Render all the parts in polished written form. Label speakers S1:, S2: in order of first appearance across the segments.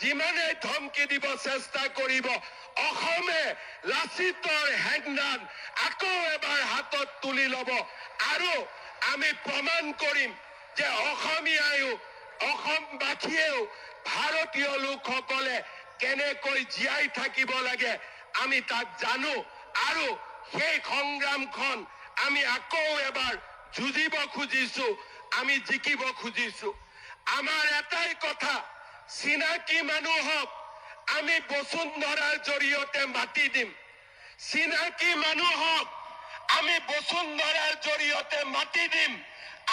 S1: যিমানে ধমকি দিব চেষ্টা কৰিব, অসমে লাচিতৰ হেংদান আকৌ এবাৰ হাতত তুলি ল'ব আৰু আমি প্ৰমাণ কৰিম যে অসমীয়ায়ো, অসমবাসীয়েও, ভাৰতীয় লোকসকলে কেনেকৈ জীয়াই থাকিব লাগে আমি তাক জানো আৰু সেই সংগ্ৰামখন আমি আকৌ এবাৰ যুঁজিব খুজিছো, আমি জিকিব খুজিছো। আমাৰ এটাই কথা, চিনাকি মানুহক আমি বসুন্ধৰাৰ জৰিয়তে মাতি দিম। চিনাকি মানুহক আমি বসুন্ধৰাৰ জৰিয়তে মাতি দিম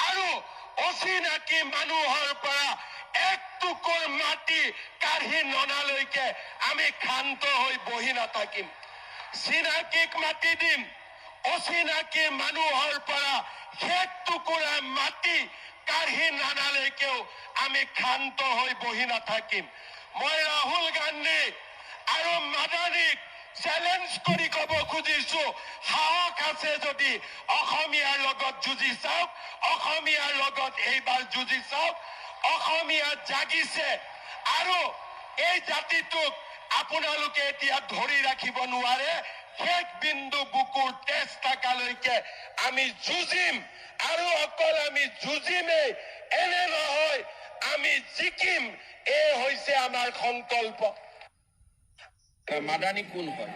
S1: আৰু অচিনাকি মানুহৰ পৰা এক টুকুৰ মাটি কাঢ়ি ননালৈকে আমি ক্ষান্ত হৈ বহি নাথাকিম। চিনাকিক মাতি দিম, অচিনাকি মানুহৰ পৰা শেষ টুকুৰা মাটি কাঢ়ি নানালৈকেও আমি ক্ষান্ত হৈ বহি নাথাকিম। মই ৰাহুল গান্ধী আৰু মাদানীক চেলেঞ্জ কৰি ক'ব খুজিছো, সাহস আছে যদি অসমীয়াৰ লগত যুঁজি চাওক, অসমীয়াৰ লগত এইবাৰ যুঁজি চাওক। অসমীয়া জাগিছে আৰু এই জাতিটোক আপোনালোকে এতিয়া ধৰি ৰাখিব নোৱাৰে। শেষ বিন্দু বুকুৰ তেজ থকালৈকে আমি যুঁজিম আৰু অকল আমি যুঁজিমেই এনে নহয়, আমি জিকিম। এই হৈছে আমাৰ সংকল্প।
S2: মাদানী কোন হয়?